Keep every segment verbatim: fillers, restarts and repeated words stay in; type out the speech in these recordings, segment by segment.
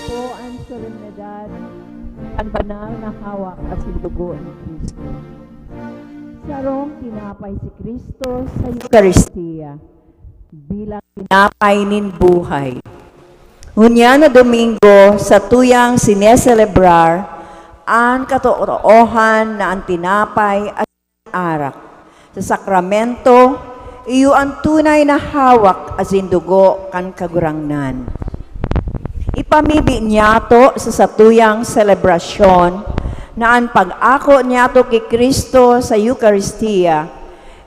Po an solemnidad kan banal na hawak asin dugo ni Cristo. Sarong tinapay si Cristo sa Eukaristia bilang tinapay nin buhay. Ngunyan na Domingo, satuyang sineselebrar an katotoohan na an tinapay arak. Sa sakramento, iyo an tunay na hawak asin dugo kan Kagurangnan. Ipamibi niyato sa satuyang selebrasyon na an pag-ako niyato ki Cristo sa Eukaristia,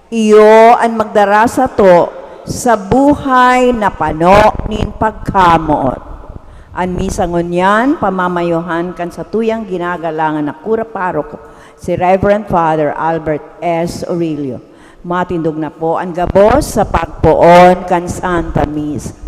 iyo an magdara sato sa buhay na pano nin pagkamoot. An misa ngunyan, pamamayohan kan satuyang ginagalangan na kura paroko, si Reverend Father Albert S. Orillo. Matindog na po an gabos sa pagpoon kan Santa Misa.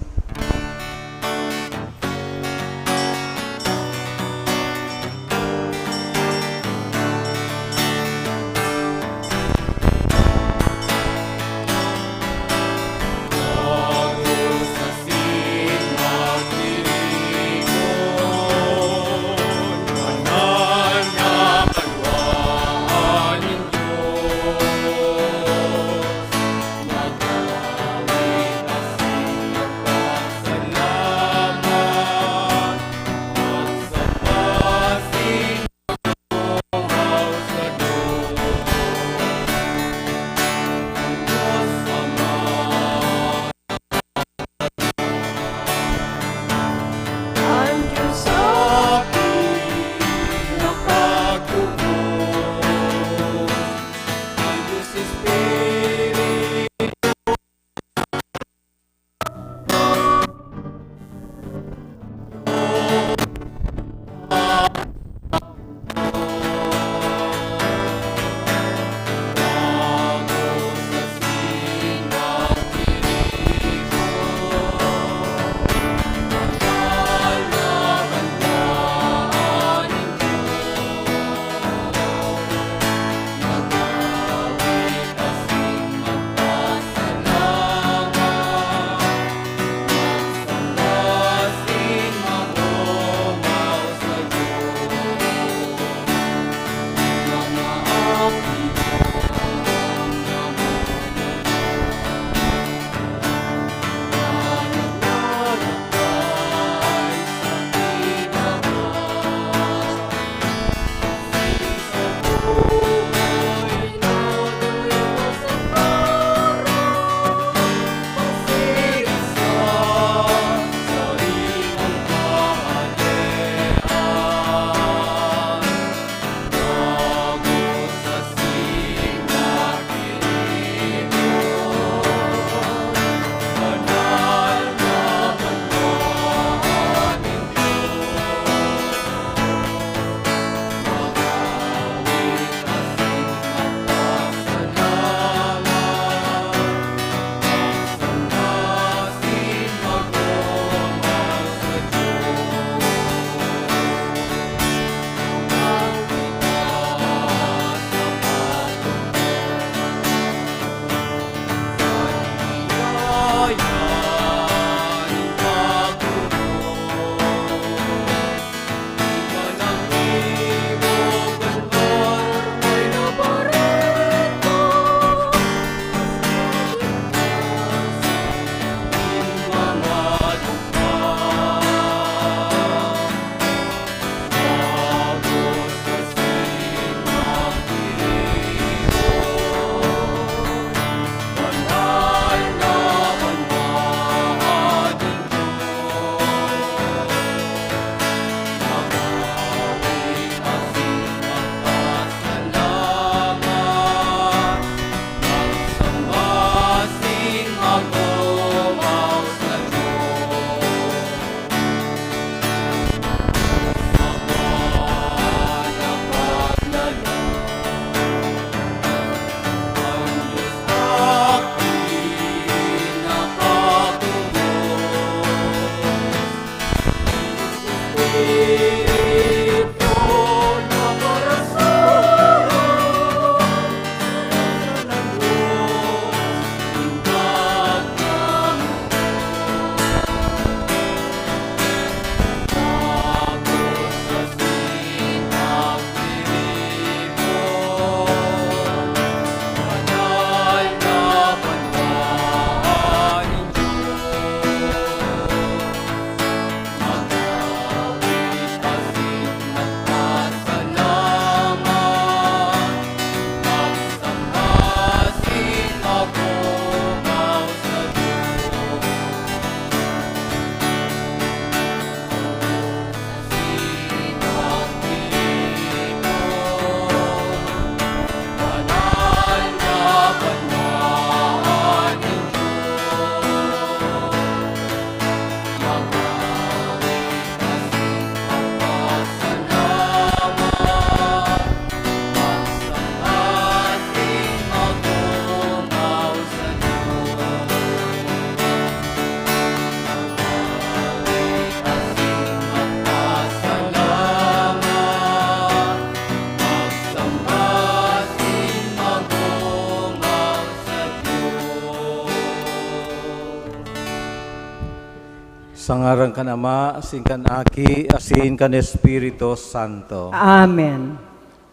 Sa ngaran kan Ama, asin kan Aki, asin kan Espiritu Santo. Amen.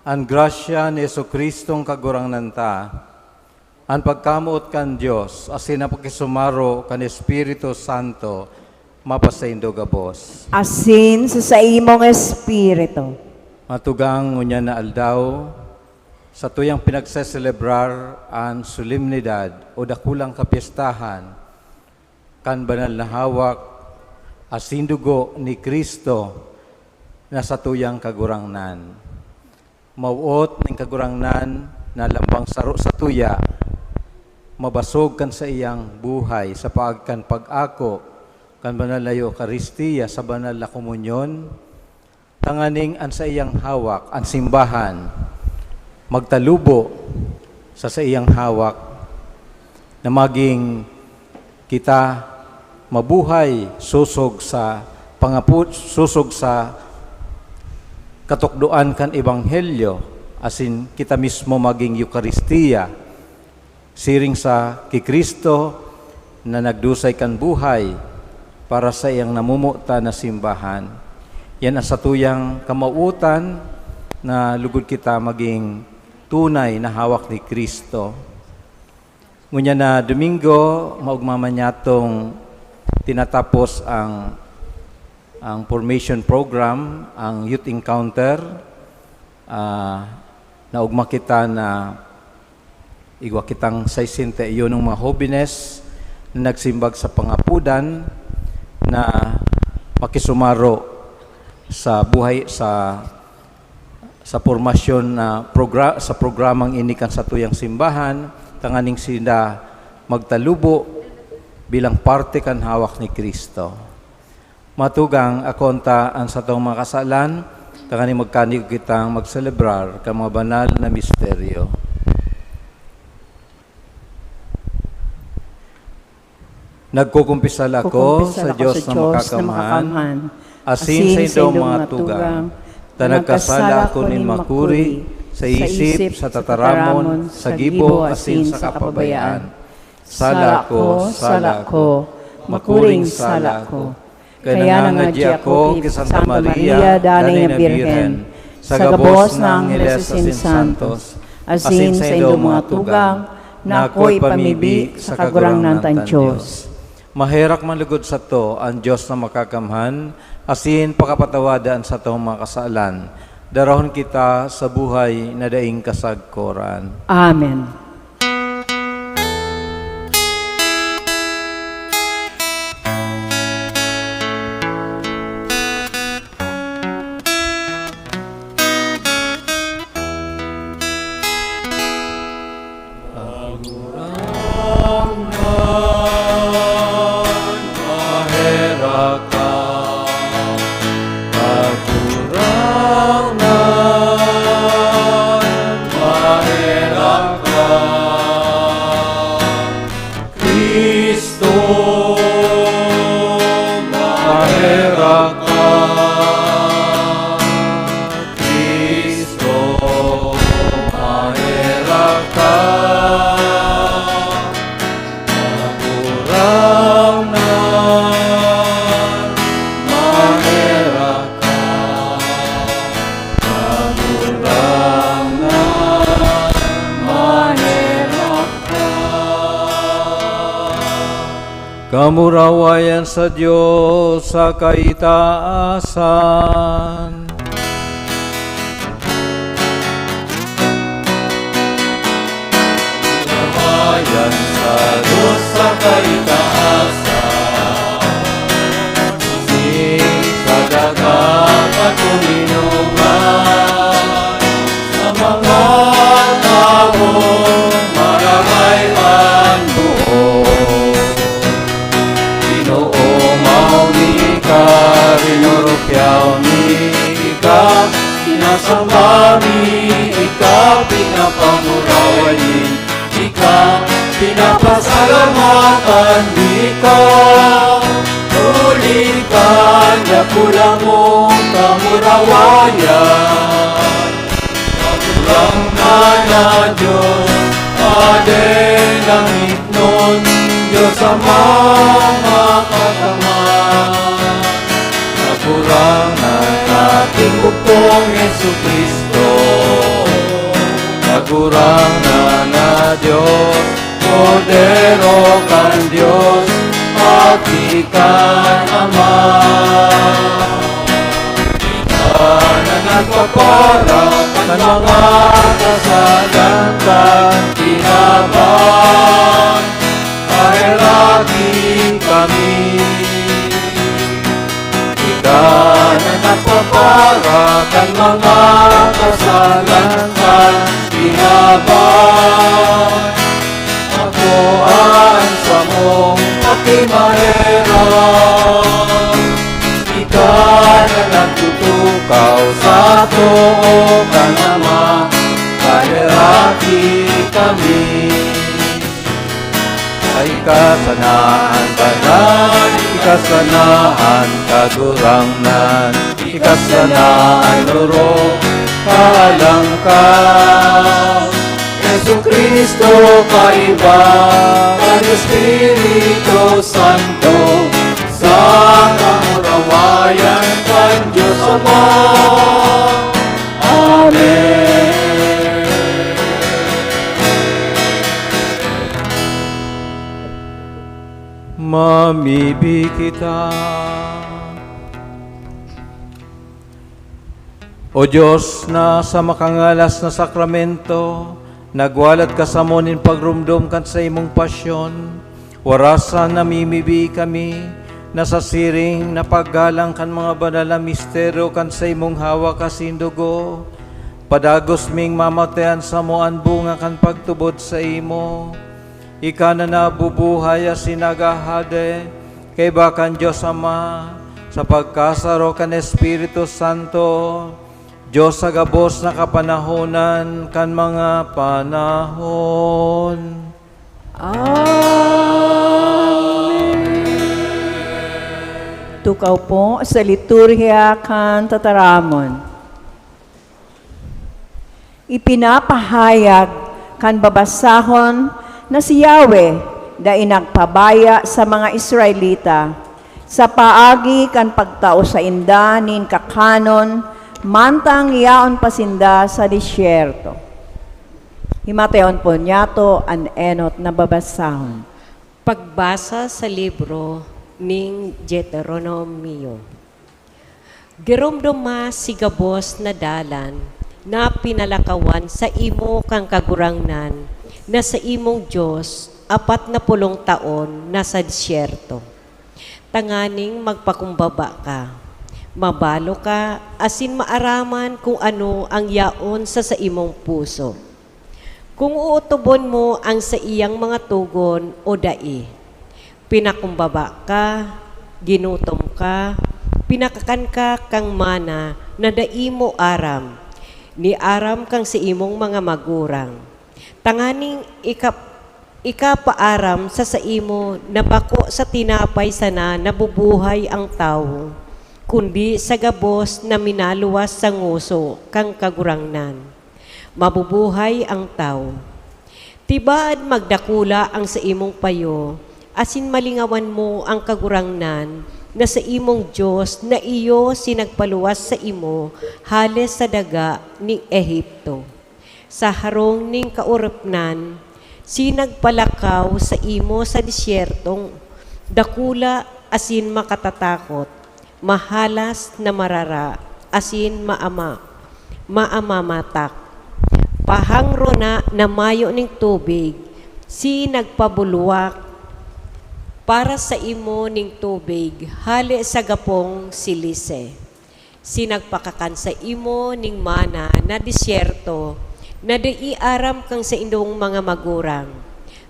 An grasya ni Jesu-Cristong Kagurangnan ta, an pagkamoot kan Dios, asin an pakisumaro kan Espiritu Santo, mapasaindo gabos. Asin sa saimong espiritu. Matugang ngunyan na aldaw, satuyang pinagseselebrar an solemnidad o dakulang kapyestahan kan banal na hawak asin dugo ni Cristo na satuyang Kagurangnan. Mawot nin Kagurangnan na lambang saro satuya, mabasog kan saiyang buhay sa paagi kan pag-ako kan banal na Eukaristia sa banal na komunyon, tanganing an saiyang hawak, an simbahan, magtalubo sa saiyang hawak, na maging kita mabuhay sosog sa pangapu-, sosog sa katukdoan kan Ebanghelyo, asin kita mismo maging Eukaristia, siring sa ki Cristo na nagdusay kan buhay para sa iyang namomotan na simbahan. Yan ang satuyang kamawtan na lugod kita maging tunay na hawak ni Cristo. Ngunyan na Domingo, maogma man niyatong tinatapos ang, ang formation program, ang youth encounter. Ah, naogma kita na igwa kitang sesenta y uno mga hobenes na nagsimbag sa pangapodan na makisumaro sa buhay, sa, sa pormasyon na progra-, sa programang ini kan satuyang simbahan, tanganing sinda magtalubo bilang parte kan hawak ni Cristo. Matugang, akonta an satong mga kasalan, tanganing magkanigo kitang magselebrar kan mga banal na misteryo. Nagkukumpisal ako Kukumpisal sa ako Diyos sa na Diyos na makakamhan, makakamhan, asin asin sa sa indong indong mga mga tugang, tugang, ta na nagkasala nagkasala ako ako nin nin makuri makuri sa sa isip, isip, sa sa tataramon, tataramon, sa sa gibo, gibo, asin asin sa sa kapabayaan. kapabayaan. Sala ko, sala ko, makuring sala ko. Kaya nangangadyi ako ki Santa Maria, danay na Birhen, sa gabos na angheles asin santos, asin sa indong mga tugang, na ako'y pamibi sa Kagurangnan tang Diyos. Maherak man lugod sato an Diyos na makakamhan, asin pakapatawada an satong mga kasalan. Darahon kita sa buhay na daing kasagkoran. Amen. Kagurangnan, maherak ka. Kagurangnan, maherak ka. Cristo, maherak ka. Cristo, maherak ka. Kagurangnan, maherak ka. Kagurangnan, maherak ka. Kamurawayan sa Dios sa kaitaasan. Kamurawayan sa Dios sa kaitaasan. Sing sa daga katoninongan. Sa mga tawong maramay an buot, Ginoo, mauni ka, rinurupyaw mi ika, sinasamba mi ika, pinapanguraway mi ika, pinapasalamatan mi ka, huli kan dakula mong kamurawayan. Kagurangnan na Dios, Padi langitnon, Dios Ama makakamhan. Jesu-Cristo, Kagurangnan na Dios, Kordero kan Dios, aki kan Ama. Ika na nagpapara kan mga kasalan kan Binaban, paheraki kami. Ika na nagpapara kan mga kasalan kan Binaban, ako an samong pakimaherak. Ika na nagtutukaw sa too kan Ama, paheraki kami. Ika sana an Banal, ika sana an Kagurangnan, ika sana an orog, kaalangkaw. Jesu-Cristo, kaiba kan Espiritu Santo, sa kamurawayan kan Dios Ama. Amen. Mamibi kita. O Dios, na sa makangalas na sakramento, nagwalat ka samo nin pagromdom kan saimong pasyon, warasan namimibi kami na sa siring na paggalang kan mga banal na misteryo kan saimong hawak asin dugo, padagos ming mamatian samo an bunga kan pagtubod saimo. Ika na nabubuhay asin naghahade, kaiba kan Dios Ama, sa pagkasaro kan Espiritu Santo, Dios sa gabos na kapanahonan kan mga panahon. Amen. Tukaw po sa liturhiya kan tataramon. Ipinapahayag kan babasahon na si Yahweh dai nagpabaya sa mga Israelita sa paagi kan pagtao sainda nin kakanon mantang yaon pa sinda sa disyerto. Himatayon po niyato an enot na babasahon. Pagbasa sa libro ning Deuteronomio. Giromdoma si gabos na dalan na pinalakawan saimo kan Kagurangnan na saimong Dios apat na pulong taon na sa disyerto, tanganing magpakumbaba ka, mabalo ka, asin maaraman kun ano ang yaon sa saimong puso. Kun ootobon mo an saiyang mga togon o dai. Pinakumbaba ka, ginutom ka, pinakakan ka kan mana na dai mo aram, ni aram kan saimong mga magurang, tanganing ika-, ikapaaram sa saimo na bako sa tinapay sana nabubuhay ang tawo, kundi sa gabos na minaluwas sa ngoso kan Kagurangnan. Mabubuhay ang tawo. Tibaad magdakula ang saimong payo, asin malingawan mo an Kagurangnan na saimong Dios na iyo si nagpaluwas saimo hale sa daga nin Egipto, sa harong nin kaoripnan, si nagpalakaw saimo sa desyertong dakula asin makatatakot, mahalas na marara, asin maama-, maamamatak. Pahangrona na mayo nin tubig, si nagpabulwak para saimo nin tubig hale sa gapong silise. Si nagpakakan saimo nin mana na desyerto, na dai aram kan saindong mga magurang,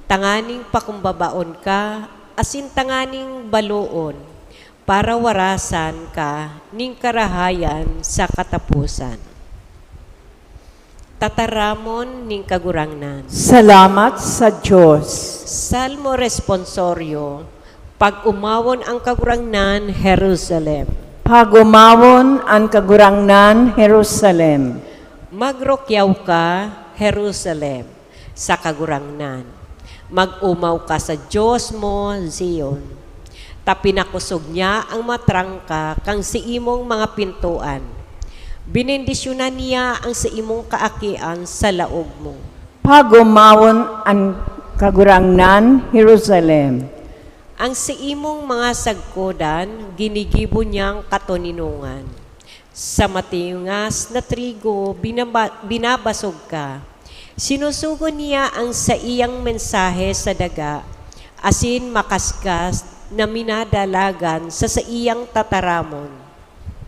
tanganing pakumbabaon ka, asin tanganing baloon, para warasan ka nin karahayan sa kataposan. Tataramon nin Kagurangnan. Salamat sa Dios. Salmo Responsorio. Pag-omawon an Kagurangnan, Jerusalem. Pag-omawon an Kagurangnan, Jerusalem. Magrukyaw ka, Jerusalem, sa Kagurangnan. Mag-omaw ka sa Dios mo, Zion, ta pinakosog niya an mga trangka kan saimong mga pintoan. Benendisyonan niya ang saimong kaakian sa laog mo. Pagomawon an Kagurangnan, Jerusalem. Ang saimong mga sagkodan, ginigibo niyang katoninongan. Sa matingas na trigo, binaba- binabasog ka. Sinusugo niya ang saiyang mensahe sa daga, asin makaskas na minadalagan sa saiyang tataramon.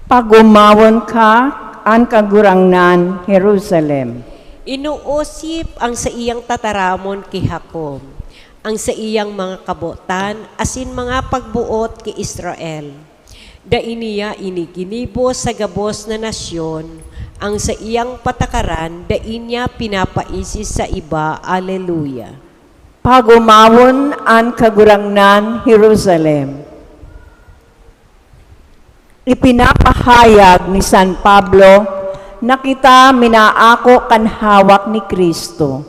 Pagomawon ka an Kagurangnan, Jerusalem. Inuosip ang saiyang tataramon ki Jacob, ang saiyang mga kabotan asin mga pagboot ki Israel. Dai niya ini ginibo sa gabos na nasyon, ang saiyang patakaran dai niya pinapaisi sa iba. Aleluya. Pagomawon an Kagurangnan, Jerusalem. Ipinapahayag ni San Pablo na kita minaako kan hawak ni Cristo.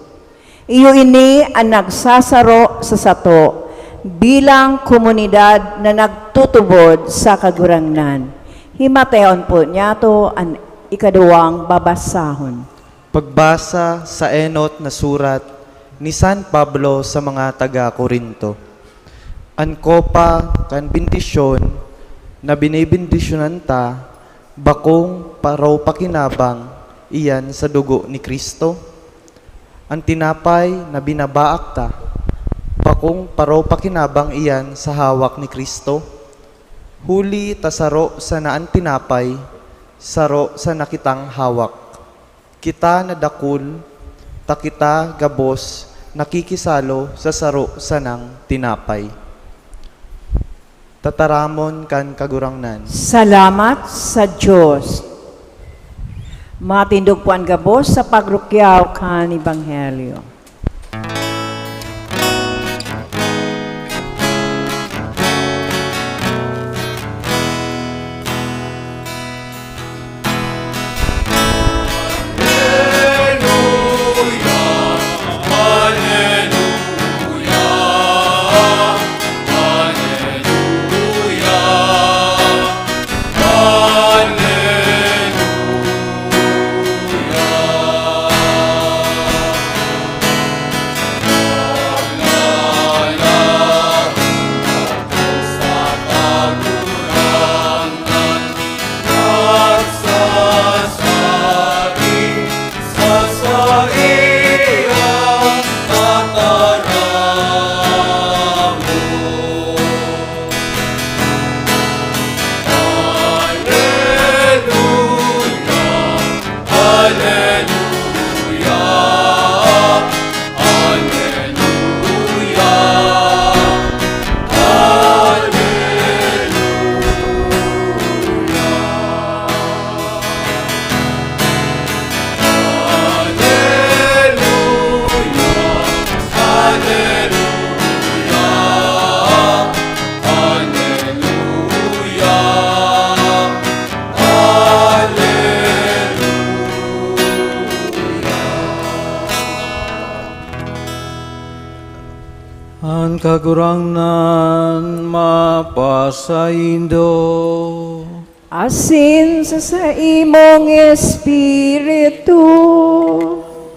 Iyo ini an nagsasaro sa sato bilang komunidad na nagtutubod sa Kagurangnan. Himatehon po niyato an ikaduwang babasahon. Pagbasa sa enot na surat ni San Pablo sa mga taga Corinto. An kopa kan bendisyon na binebendisyonan ta, bakong paraw pakinabang iyan sa dugo ni Cristo? An tinapay na binabaak ta, bakong paraw pakinabang iyan sa hawak ni Cristo? Huli ta saro sana an tinapay, saro sana kitang hawak. Kita na dakul, ta kita gabos nakikisalo sa saro sanang tinapay. Tataramon kan Kagurangnan. Salamat sa Diyos. Matindog po an gabos sa pagrukyaw kan Ebanghelyo. An Kagurangnan mapasaindo. Asin sa saimong espiritu.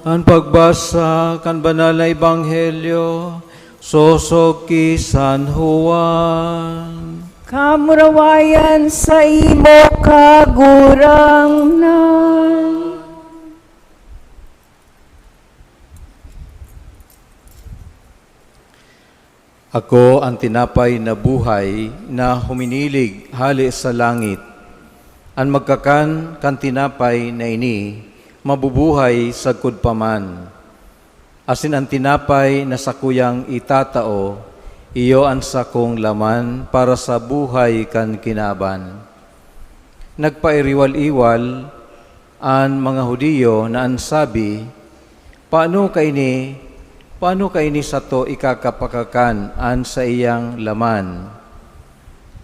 An pagbasa kan Banal na Ebanghelyo sosog ki San Juan. Kamurawayan saimo, Kagurangnan. Ako an tinapay na buhay na huminilig hale sa langit. An magkakan kan tinapay na ini mabubuhay sagkod pa man. Asin an tinapay na sakuyang itatao, iyo an sakong laman para sa buhay kan kinaban. Nagpairiwal-iwal an mga Judio na an sabi, "Paano kaini, paano kaini sato ikakapakakan an saiyang laman?"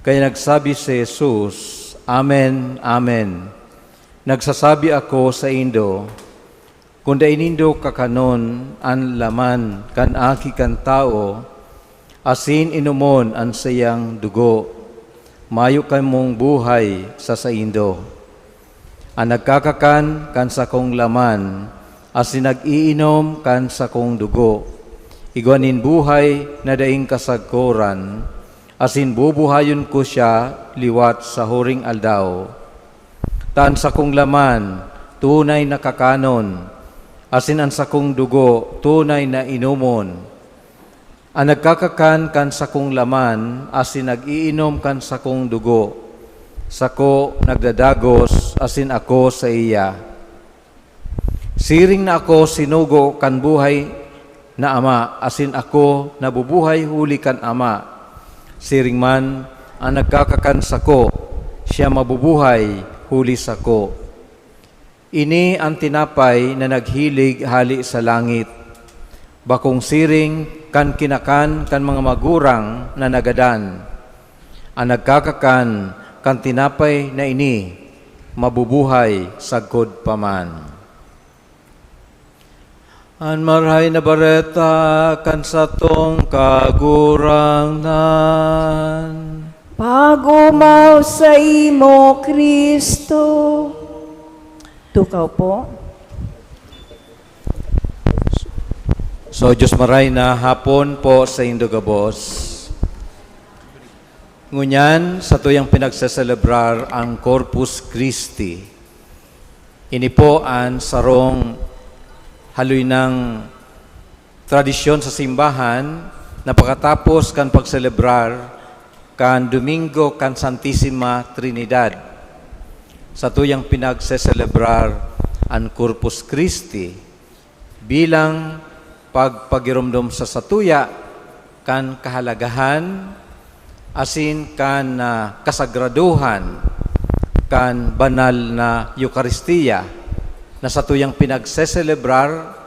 Kaya nagsabi si Jesus, "Amen, amen, nagsasabi ako saindo, kun dai nindo kakanon an laman kan Aki kan Tawo, asin inomon an saiyang dugo, mayo kamong buhay sa saindo. An nagkakakan kan sakong laman asin nag-iinom kan sakong dugo, igwa nin buhay na daing kasagkoran, asin bubuhayon ko siya liwat sa huring aldaw. Ta an sakong laman tunay na kakanon, asin an sakong dugo tunay na inomon. An nagkakakan kan sakong laman asin nag-iinom kan sakong dugo, sako nagdadagos asin ako saiya. Siring na ako sinugo kan buhay na Ama, asin ako nabubuhay huli kan Ama. Siring man, an nagkakakan sako, siya mabubuhay huli sako. Ini an tinapay na naghilig hale sa langit, bakong siring kan kinakan kan mga magurang na nagadan. An nagkakakan kan tinapay na ini, mabubuhay sagkod pa man. An Marahay na Bareta kan satong Kagurangnan. Pag-omaw saimo, Cristo. Tukaw po. So, Diyos maray na hapon po saindo gabos. Ngunyan, satuyang pinagseselebrar ang Corpus Christi. Ini po an sarong haloy nang tradisyon sa simbahan na pakatapos kan pagselebrar kan Domingo kan Santisima Trinidad, satuyang pinagseselebrar an Corpus Christi bilang pagpagiromdom sa satuya kan kahalagahan asin kan, ah, kasagradohan kan banal na Eukaristia na satuyang pinagseselebrar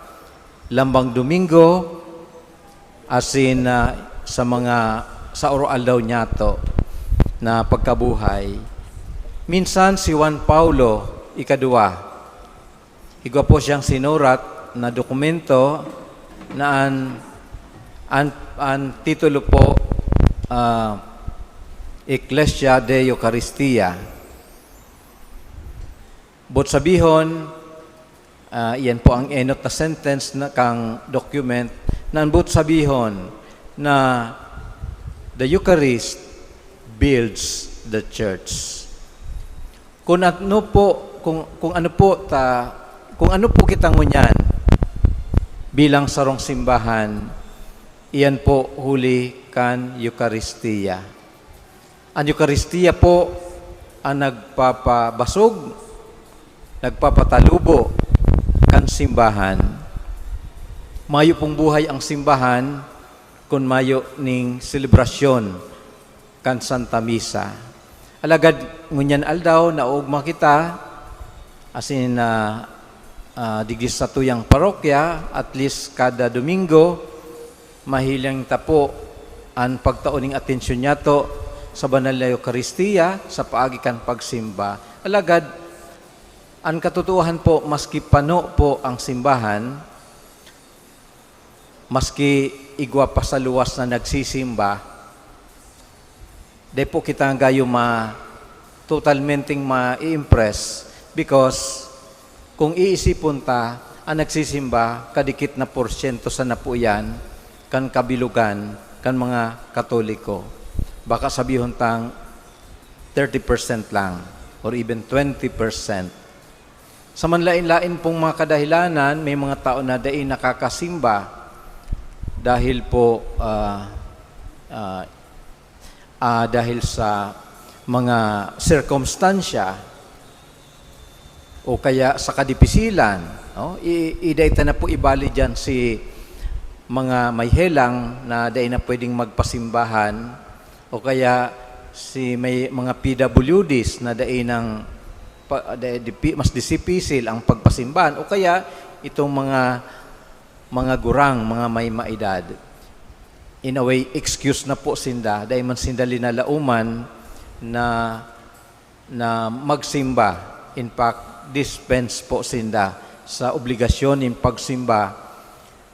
lambang Domingo asin, ah, sa mga, sa oro-aldaw niyato na pagkabuhay. Minsan si Juan Paulo Ikaduwa, igwa po siyang sinurat na dokumento na an, an, an titulo po, ah, Ecclesia de Eucharistia. Boot sabihon, ah, iyan po ang enot na sentence na kan document na an boot sabihon na the Eucharist builds the church. Kung ano po, kung, kung ano po ta, kung ano po kita ngunyan bilang sarong simbahan, iyan po huli kan Eukaristia. An Eukaristia po an nagpapabasog, nagpapatalubo kan simbahan. Mayo pong buhay ang simbahan kun mayo ning selebrasyon kan Santa Misa. Alagad ngunyan aldaw, naoogma kita, asin, ah, ah, digdi sa satuyang parokya, at least kada Domingo, mahiling ta po an pagtao ning atensyon niyato sa banal na Eukaristia sa paagi kan pagsimba. Alagad, an katotoohan po, maski pano po ang simbahan, maski igwa pa sa luwas na nagsisimba, di po kita gayo ma-, totalmenteng ma-i-impress, because kung iisipon ta, an nagsisimba, kadikit na porsyento sana po iyan kan kabilogan kan mga Katoliko. Baka sabihon tang thirty percent lang or even twenty percent. Sa manlaen-laen pong mga kadahilanan, may mga tao na dai nakakasimba dahil po, ah, ah, ah, dahil sa mga sirkumstansya o kaya sa kadipisilan, no? I-, i-, dai ta na po ibali diyan si mga may helang na dai na pwedeng magpasimbahan o kaya si may mga P W Ds na dai nang pa-, dai, dipi-, mas disipisil ang pagpasimbahan o kaya itong mga, mga gurang, mga may maedad. In a way, excuse na po sinda, dai man sinda linalauman na, na magsimba. In fact, dispense po sinda sa obligasyon nin pagsimba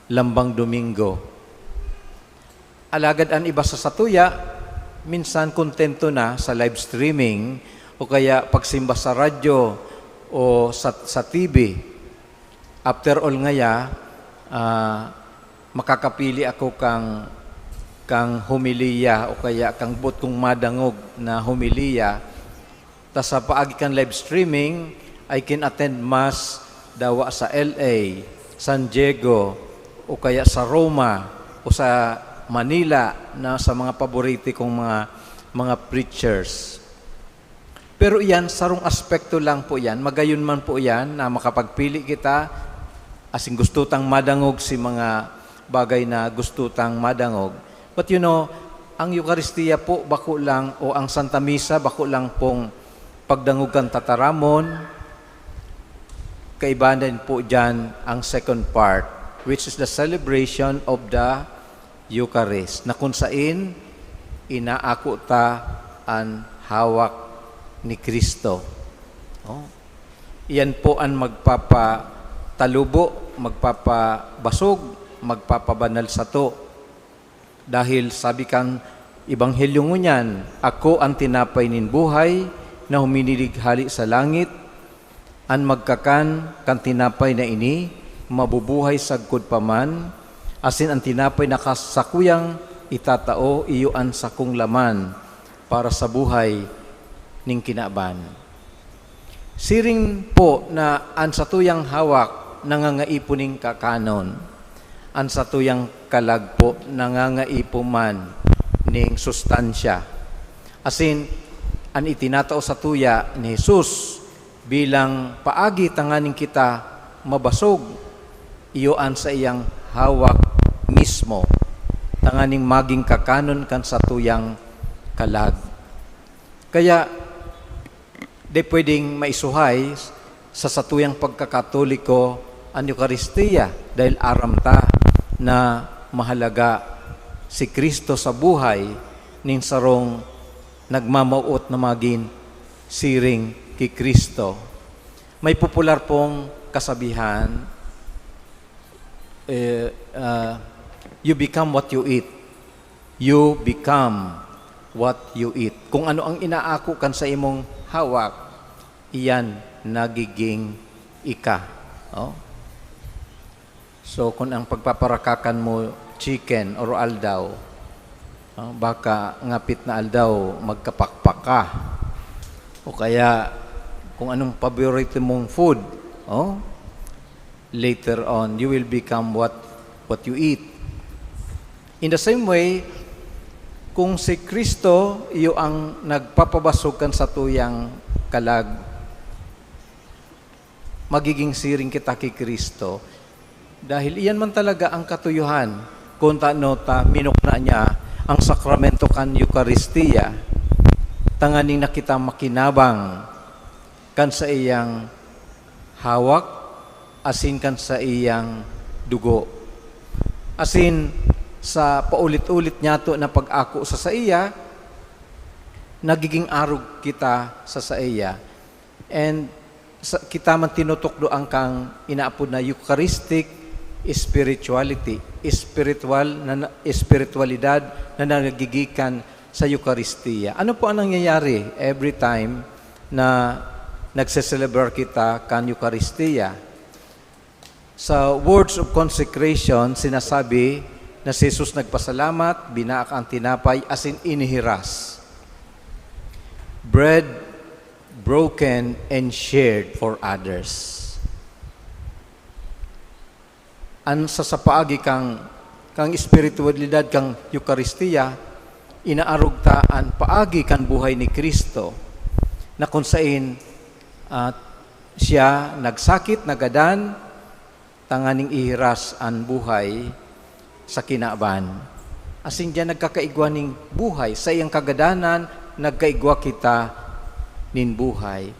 lambang Domingo. Alagad an iba sa satuya, minsan kontento na sa live streaming o kaya pagsimba sa radyo o sa, sa T V. After all ngaya, ah, makakapili ako kang, kang homilya o kaya kang boot kong madangog na homilya. Ta sa paagi kan live streaming, I can attend mass dawa sa L A, San Diego, o kaya sa Roma, o sa Manila, na sa mga paborito kong mga, mga preachers. Pero iyan, sarong aspekto lang po iyan. Magayon man po iyan na makapagpili kita, asin gusto tang madangog si mga bagay na gusto tang madangog. But you know, ang Eukaristia po, bako lang, o ang Santa Misa, bako lang pong pagdangog kan tataramon. Kaiba din po diyan ang second part, which is the celebration of the Eucharist, na kung sain inaako ta an hawak ni Cristo. Oh. Iyan po an magpapatalubo, magpapabasog, magpapabanal sato. Dahil sabi kan Ebanghelyo ngunyan, "Ako an tinapay nin buhay na huminilig hale sa langit. An magkakan kan tinapay na ini, mabubuhay sagkod pa man, asin an tinapay na kas-, sakuyang itatao, iyo an sakong laman para sa buhay nin kinaban." Siring po na an satuyang hawak nangangaipo nin kakanon, an satuyang kalag po nangangaipo man nin sustansya. Asin, an itinatao satuya ni Jesus bilang paagi tanganing kita mabasog, iyo an saiyang hawak mismo, tanganing magin kakanon kan satuyang kalag. Kaya, di pwedeng maisuhay sa satuyang pagkakatoliko an Eukaristia, dahil aram ta na mahalaga si Cristo sa buhay nin sarong nagmamawot na magin siring ki Cristo. May popular pong kasabihan, eh, ah, "You become what you eat." You become what you eat. Kung ano ang inaako kan sa imong hawak, iyan nagiging ika. Oh? So, kung ang pagpaparakakan mo chicken or aldaw, oh, baka ngapit na aldaw, magkapakpak ka. O kaya, kung anong paborito mong food, oh, later on, you will become what, what you eat. In the same way, kung si Cristo iyo ang nagpapabasog kan satuyang kalag, magiging siring kita ki Cristo. Dahil iyan man talaga ang katuyohan, kun tano ta minukna niya ang sakramento kan Eukaristia, tanganing na kita makinabang kan saiyang hawak asin kan saiyang dugo. Asin sa paulit-ulit niyato na pag-ako sa saiya, nagiging arog kita sa saiya. And sa, kita man tinutukdo ang kang inaapod na Eucharistic spirituality, spiritual na, na, espiritualidad na nagigikan sa Eucharistia. Ano po ang nangyayari every time na nagse-celebrate kita kan Eucharistia? Sa words of consecration, sinasabi na si Jesus nagpasalamat, binaak ang tinapay, asin inihiras. Bread broken and shared for others. An sa, sa paagi kang, kang espiritualidad kang Eukaristia, inaarog ta an paagi kan buhay ni Cristo, na kun sain, ah, siya nagsakit, nagadan, tanganing ihiras an buhay sa kinaban. Asin diyan nagkakaigwa ning buhay, sa iyang kagadanan, nagkaigwa kita nin buhay.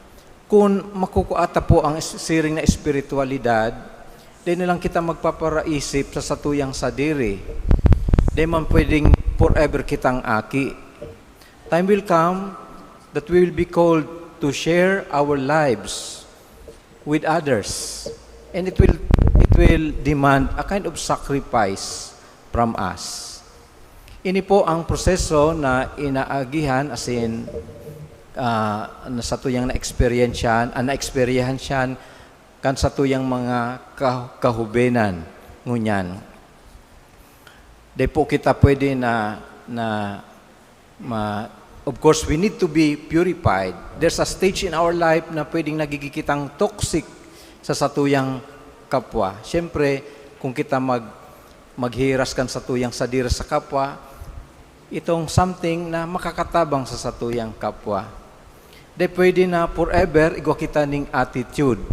Kun makukua ta po ang es-, siring na espiritualidad, di na lang kita magpaparaisip sa satuyang sadiri. Di man pwedeng forever kitang aki. Time will come that we will be called to share our lives with others. And it will, it will demand a kind of sacrifice from us. Ini po ang proseso na inaagihan asin ah, na satuyang naeksperyensyahan, ah, naeksperyensyahan kan satuyang mga ka-, kahubenan ngunyan. Di po kita pwede na, na ma-, of course, we need to be purified. There's a stage in our life na pwedeng nagiging kitang toxic sa satuyang kapwa. Siyempre, kung kita mag-, maghiras kan satuyang sadiri sa kapwa, itong something na makakatabang sa satuyang kapwa. Di pwede na forever igwa kita ning attitude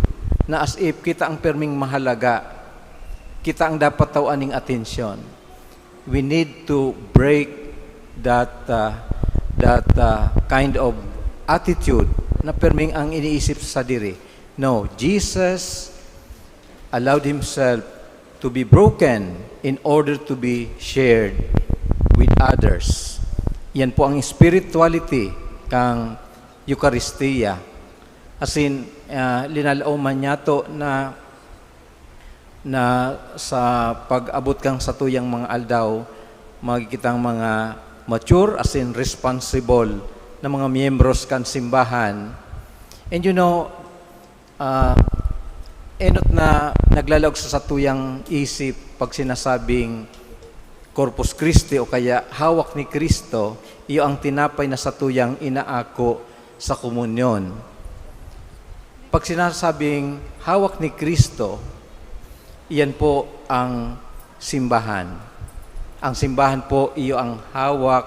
na as if kita ang perming mahalaga, kita ang dapat tawan ning atensyon. We need to break that, uh, that, uh, kind of attitude na perming ang iniisip sa sadiri. No, Jesus allowed himself to be broken in order to be shared with others. Yan po ang spirituality kan Eucharistia. As in, ah, linalaoman niya to na, na sa pag-abot kang satuyang mga aldaw, magigitang mga mature, as in responsible na mga miyembros kan simbahan. And you know, ah, enot na naglalaog sa satuyang isip pag sinasabing Corpus Christi o kaya hawak ni Cristo, iyo ang tinapay na satuyang inaako sa komunyon. Pag sinasabing hawak ni Cristo, iyan po ang simbahan. Ang simbahan po, iyo ang hawak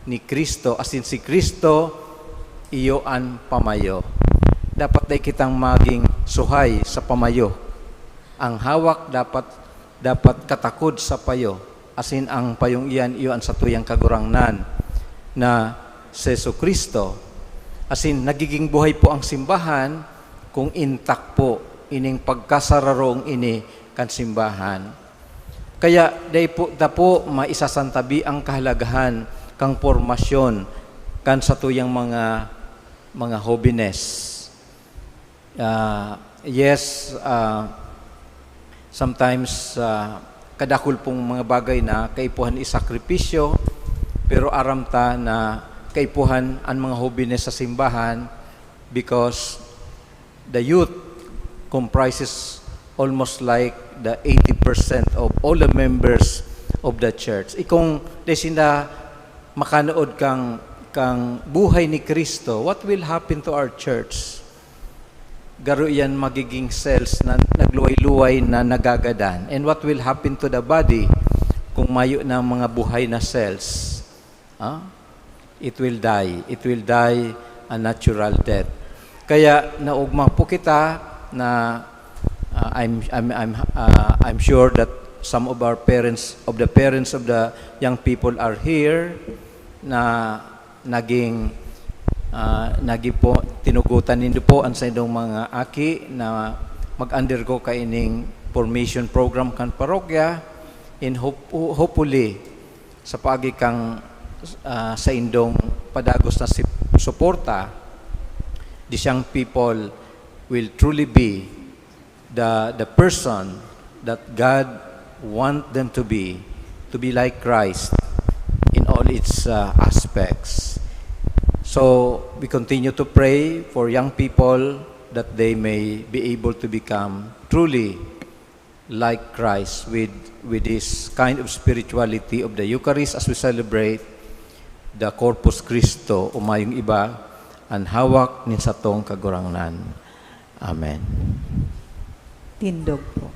ni Cristo, as in si Cristo, iyo an pamayo. Dapat dai kitang maging suhay sa pamayo. Ang hawak dapat, dapat katakod sa payo, asin ang payong iyan iyo an satuyang Kagurangnan na si Jesu-Cristo. Asin nagiging buhay po ang simbahan kung intak po ining pagkasararong ini kan simbahan. Kaya dai po ta po maisasantabi ang kahalagahan kan pormasyon kan satuyang mga, mga hobenes. Ah, yes, ah, sometimes, ah, kadakul pong mga bagay na kaipuhan isakripisyo, pero aram ta na kaipuhan an mga hobenes sa simbahan because the youth comprises almost like the eighty percent of all the members of the church. Ikong dai sinda makanood kang, kang buhay ni Cristo, what will happen to our church? Garo iyan magiging cells na nagluway-luway na nagagadan. And what will happen to the body kung mayo na mga buhay na cells? Ah? It will die. It will die a natural death. Kaya naugma po kita na, ah, I'm, I'm, I'm, ah, I'm sure that some of our parents, of the parents of the young people are here, na naging, ah, naging po, tinugutan nindo po ang saindong mga aki na mag-undergo kaining formation program kan parokya. In hope-, hopefully, sa paagi kang, ah, saindong padagos na sip-, suporta, these young people will truly be the, the person that God want them to be, to be like Christ in all its, uh, aspects. So, we continue to pray for young people that they may be able to become truly like Christ with, with this kind of spirituality of the Eucharist as we celebrate the Corpus Christo, o mayong iba, an hawak nin satong Kagurangnan. Amen. Tindog po.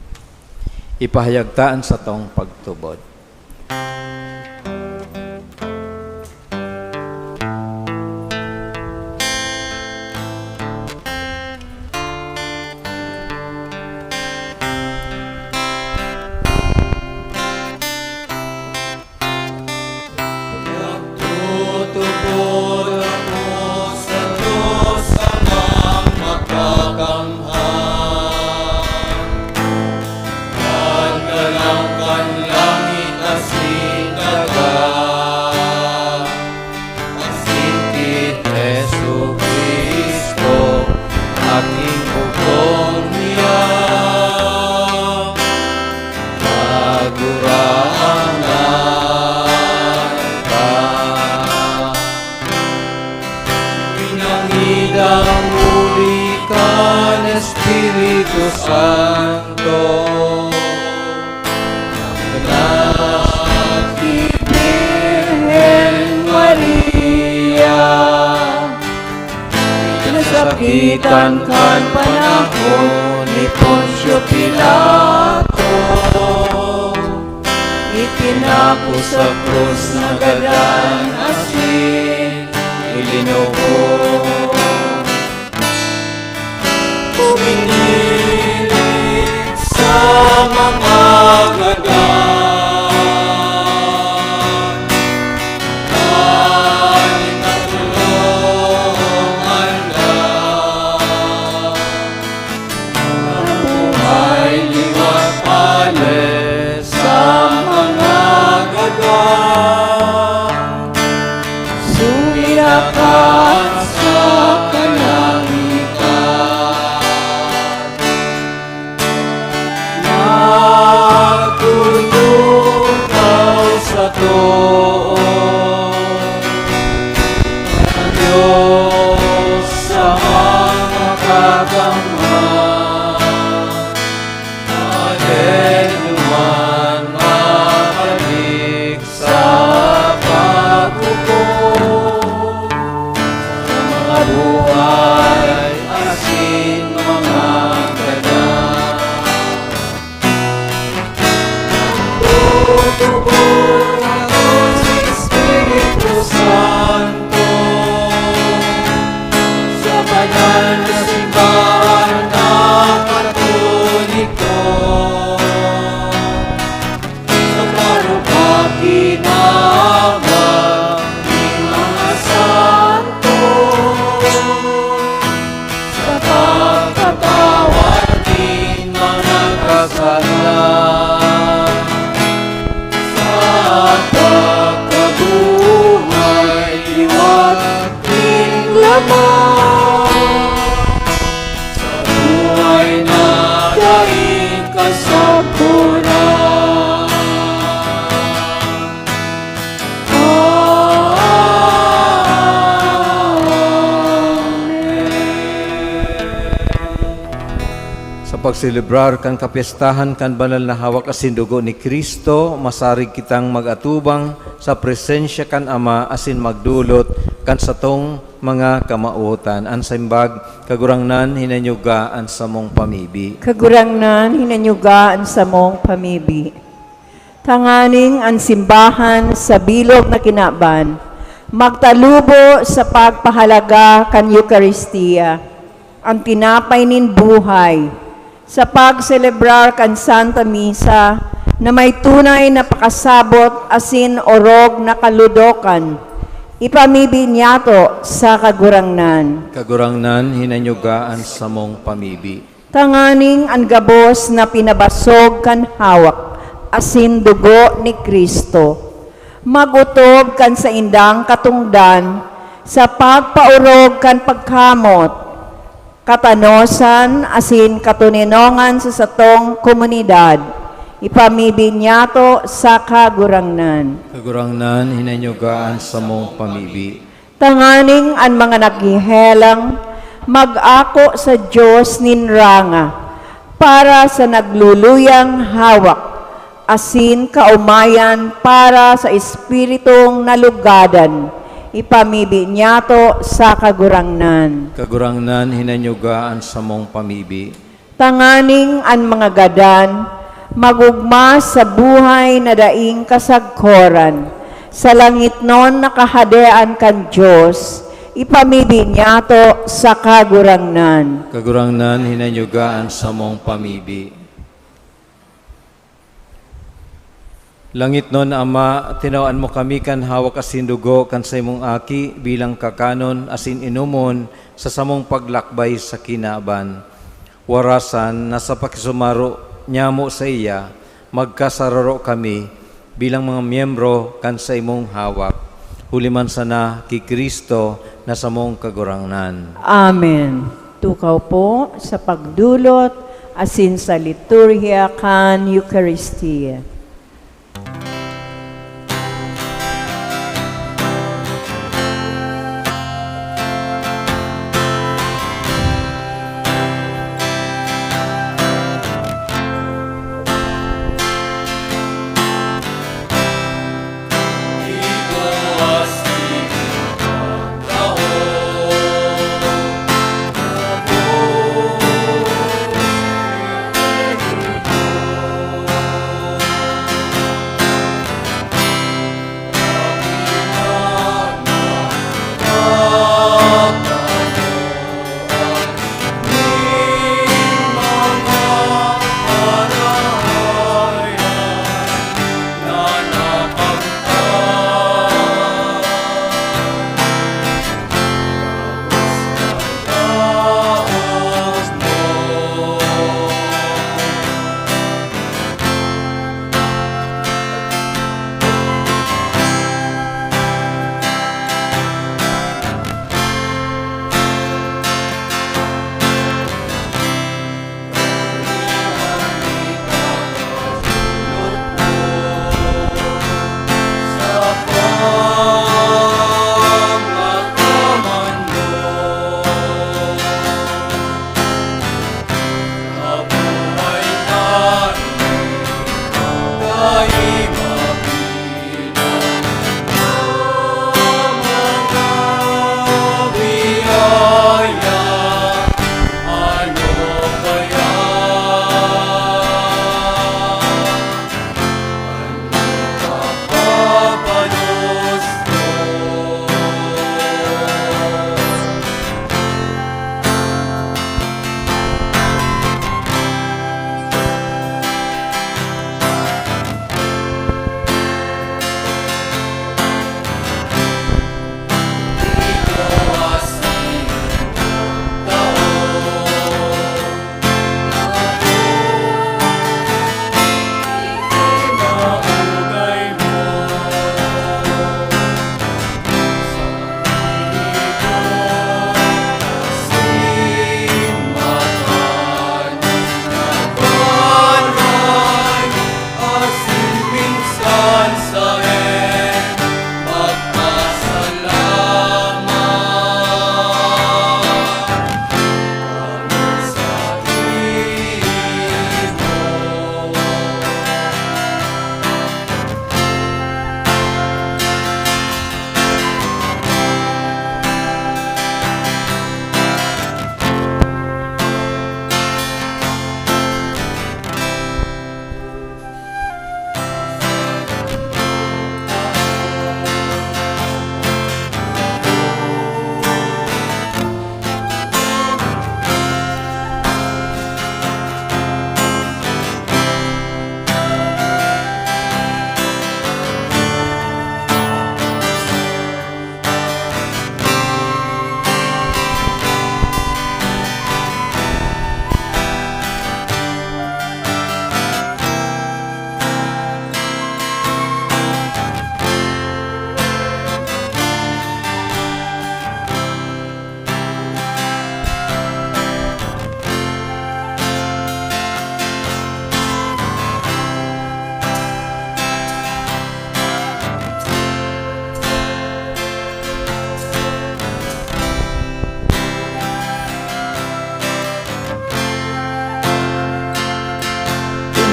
Ipahayag ta an satong pagtubod. Nagtutubod ako sa Diyos Amang Makakamhan, Naglalang kan langit Santo, Naghibirhen Maria, nasakitan kan panahon ni Poncio Pilato, itinapos sa krus, nagadan asin ilinubong. Pinilit sa mga gadan, aning natulong andak, nabuhay liwat pale sa mga gadan. Suya ka sa kalangitan. Nagtutulaw sa too, Diyos sa mga kagamhan. Atin man mabalik sa paghukom, sa mga buhay asin mga gadan. Nagtutubod ako sa Espiritu Santo, sa banal na simbahan na Katoliko, sa parokaki na mga santo, sa pagpatawad nin mga kasalanan, sa pagkabuhay liwat nin laman, sa buhay na daing kasagkoran. Amen. Sa pagselebrar kan kapyestahan kan banal na hawak asin dugo ni Cristo, masarig kitang mag-atubang sa presensya kan Ama asin magdolot kan satong mga kamawotan. An simbag, Kagurangnan, hinanyuga an samong pamibi. Kagurangnan, hinanyuga an samong pamibi. Tanganing an simbahan sa bilog na kinaban magtalubo sa pagpahalaga kan Eukaristia, an tinapay nin buhay, sa pagselebrar kan Santa Misa na may tunay na pakasabot asin orog na kaludokan, ipamibi niyato sa Kagurangnan. Kagurangnan, hinanyuga an samong pamibi. Tanganing an gabos na pinabasog kan hawak asin dugo ni Cristo mag-otob kan saindang katongdan sa pagpaorog kan pagkamot, katanosan asin katoninongan sa satong komunidad, ipamibi niyato sa Kagurangnan. Kagurangnan, hinanyuga an samong pamibi. Tanganing an mga naghehelang mag-ako sa Dios nin ranga para sa nagluluyang hawak asin kaomayan para sa espiritong nalugadan, ipamibi niyato sa Kagurangnan. Kagurangnan, hinanyuga an samong pamibi. Tanganing an mga gadan mag-ogma sa buhay na daing kasagkoran, sa langitnon na kahadean kan Dios, ipamibi niyato sa Kagurangnan. Kagurangnan, hinanyuga an samong pamibi. Langitnon na Ama, tinawan mo kami kan hawak asin dugo kan saimong Aki bilang kakanon asin inomon sa samong paglakbay sa kinaban. Warasan na sa pakisumaro nyamo saiya, magkasararo kami bilang mga miyembro kan saimong hawak, huli man sana ki Cristo na samong Kagurangnan. Amen. Tukaw po sa pagdolot asin sa liturhiya kan Eukaristia.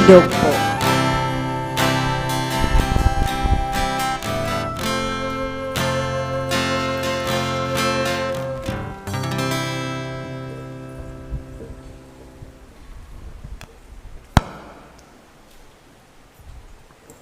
Dog po.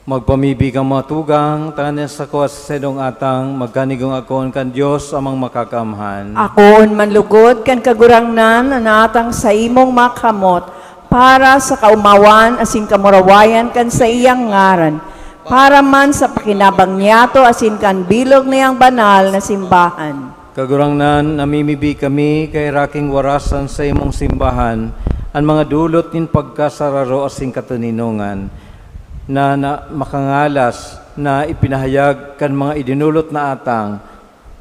Magpamibi kan mga tugang, tanganing sa kuwa sa saindong atang, magkanigong akoon kan Dios Amang Makakamhan. Akoon man lugod kan Kagurangnan an atang saimong makamot, para sa kaomawan asin kamurawayan kan saiyang ngaran, para man sa pakinabang niyato asin kan bilog niyang banal na simbahan. Kagurangnan, namimibi kami, kaheraki ngani sa saimong simbahan, an mga dulot nin pagkasararo asin katoninongan na, na makangalas na ipinahayag kan mga idinolot na atang,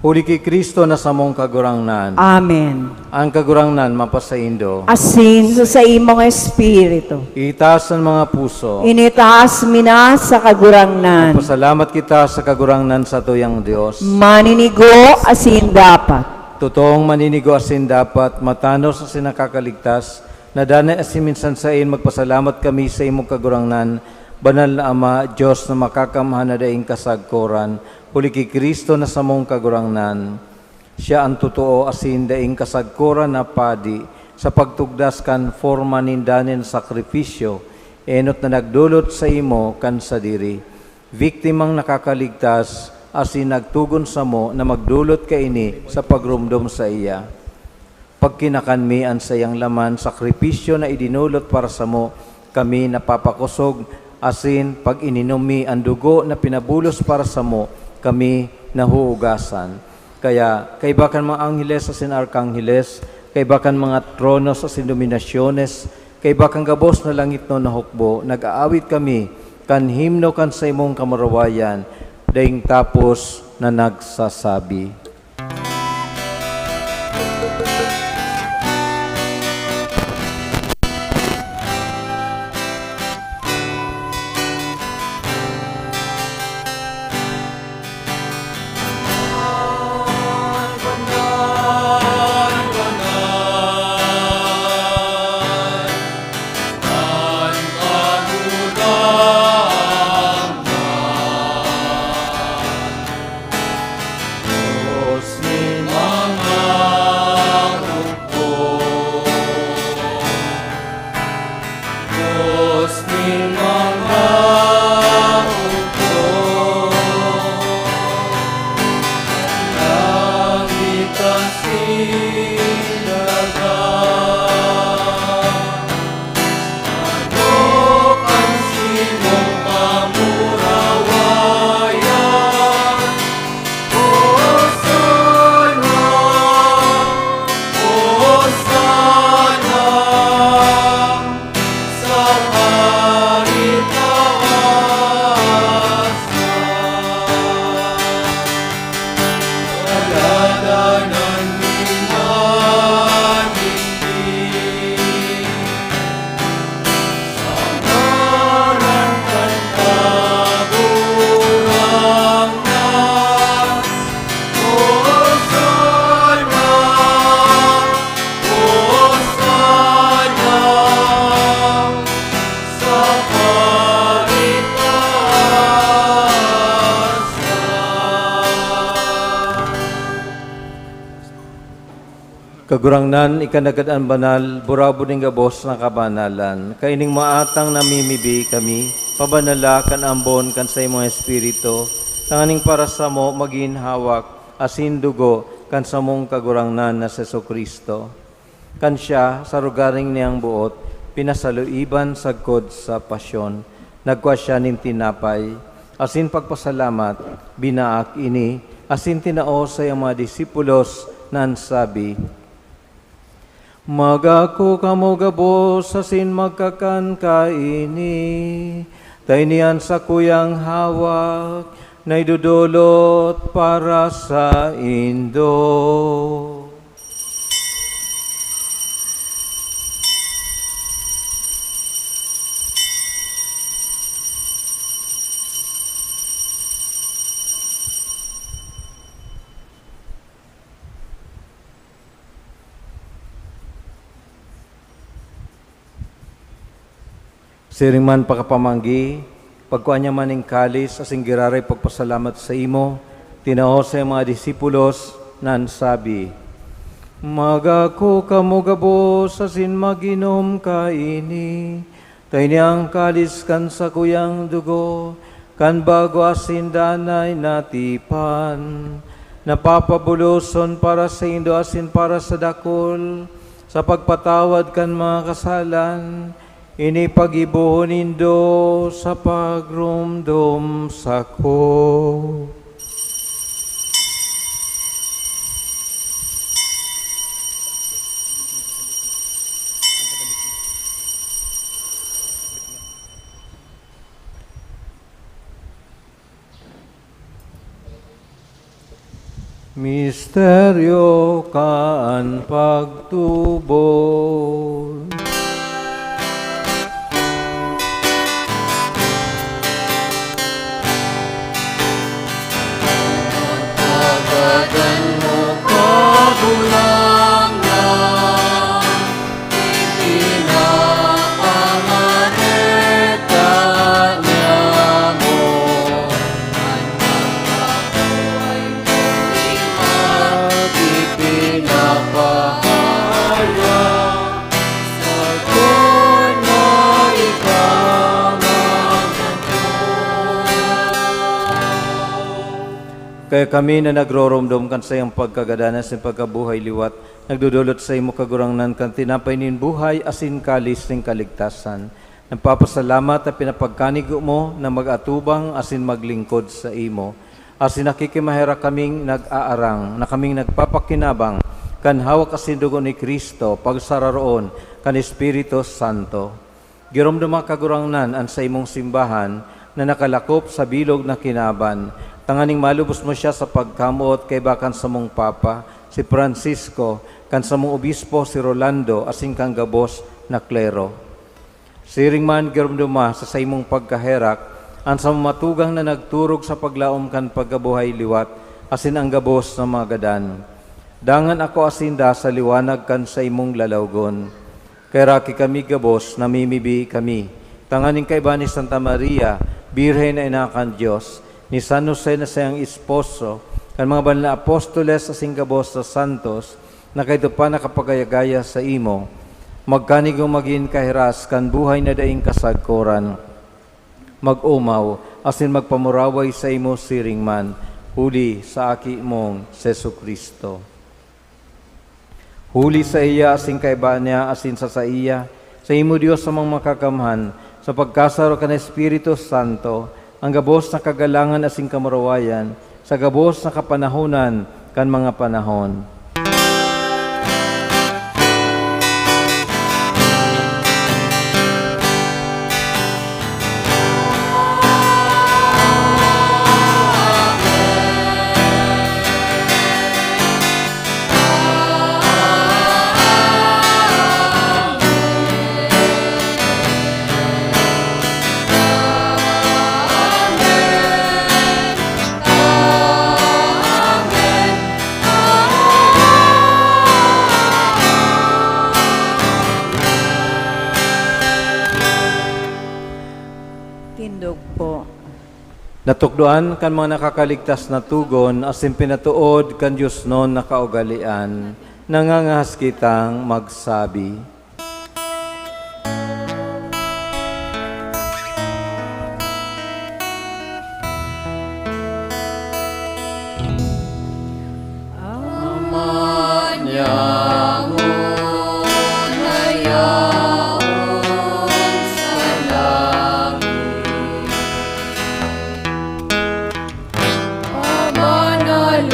huli ki Cristo na samong Kagurangnan. Amen. An Kagurangnan mapasaindo. Asin sa saimong espiritu. Itaas an mga puso. Initaas mi na sa Kagurangnan. Magpasalamat kita sa Kagurangnan satuyang Dios. Maninigo asin dapat. Totoong maninigo asin dapat, matanos asin nakakaligtas, na danay asin minsan saen magpasalamat kami sa imong Kagurangnan, Banal na Ama, Dios na makakamhan na daing kasagkoran, huli ki Cristo na samong Kagurangnan. Siya an totoo asin daing kasagkoran na padi sa pagtugdas kan forma nin danay na sakripisyo, enot na nagdolot saimo kan sadiri, biktimang nakakaligtas, asin nagtugon samo na magdolot kaini sa pagromdom saiya. Pag kinakan mi an saiyang laman, sakripisyo na idinolot para samo, kami napapakosog, asin pag ininom mi an dugo na pinabulos para samo, kami nahuhugasan. Kaya, kaiba kan mga angheles asin arkangheles, kaiba kan mga tronos asin dominasyones, kaiba kan gabos na langitnon na hukbo, nag-aawit kami kan himno kan saimong kamurawayan, daing tapos na nagsasabi. Dios nin mga hukbo. Dios nin mga hukbo. Langit asin daga. Ano kan simong kamurawayan? Hosana! Hosana! Sa paritaasan. Kaladanan ni Maligdi. Sa ngaran kan Kagurangnan. Hosana! Hosana! Sa paritaasan. Kagurangnan, ika nanggad an banal, burabod nin gabos na kabanalan. Kaining mga atang namimibi kami, pabanala kan ambon kan saimong Espiritu, tanganing para samo magin hawak asin dugo kan samong Kagurangnan na si Jesu-Cristo. Kan siya, sa rogaring niyang boot, pinasaluiban sagkod sa pasyon, nagkua siya nin tinapay, asin pagpasalamat, binaak ini, asin tinao sa iyang mga disipulos, na an sabi, "Mag-ako kamo gabos asin magkakan kaini, ta ini an sakuyang hawak na idodolot para saindo." Siring man pakapamanggi, pagkua niya man nin kalis asin giraray pagpasalamat saimo, tinao sa iyang mga disipulos, na an sabi, "Magako kamo gabos asin mag-inom kaini, ta ini an kalis kan sakuyang dugo, kan bago asin danay na tipan, na papabuloson para saindo asin para sa dakul, sa pagpatawad kan mga kasalan. Ini paggibohon nindo sa pagromdom sako." Misteryo kan pagtubod. Pagadan mo kagurangan, ipinapangareta niya mo. Kaya kami na nagroromdom kan saiyang pagkagadan asin pagkabuhay liwat, nagdodolot saimo, Kagurangnan, kan tinapay nin buhay asin kalis nin kaligtasan. Nagpapasalamat ta pinapagkanigo mo na mag-atubang asin maglingkod saimo, asin nakikimaherak kaming nag-aarang na kaming nagpapakinabang kan hawak asin dugo ni Cristo, pagsararoon kan Espiritu Santo. Giromdoma, Kagurangnan, an saimong simbahan na nakalakop sa bilog na kinaban, tanganing malubos mo siya sa pagkamoot kaiba kan samong Papa, si Francisco, kan samong Obispo, si Rolando, asin kan gabos na klero. Siring man, giromdoma sa saimong pagkaherak an samong mga tugang na nagturog sa paglaom kan pagkabuhay liwat asin an gabos na mga gadan. Dangan akoa sinda sa liwanag kan saimong lalawgon. Kaheraki kami gabos, namimibi kami tanganing kaiba ni Santa Maria, Birhen na Ina kan Dios, ni San Jose na saiyang esposo, kan mga banal na apostoles asin gabos na santos, na kaidto pa nakapagaya-gaya saimo, magkanigong magin kahiras kan buhay na daing kasagkoran. Mag-omaw asin magpamuraway saimo siring man, huli sa Aki mong si Jesu-Cristo. Huli saiya asin kaiba niya asin sa saiya, saimo, Dios Amang Makakamhan, sa pagkasaro kan Espiritu Santo, an gabos na kagalangan asin kamurawayan, sa gabos na kapanahonan kan mga panahon. Tindog po. Natukdoan kan mga nakakaligtas na togon asin pinatood kan diosnon na kaugalean, nangangahas kitang magsabi. Ama niamo na yaon sa langit, pabanalon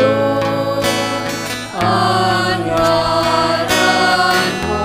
an ngaran mo.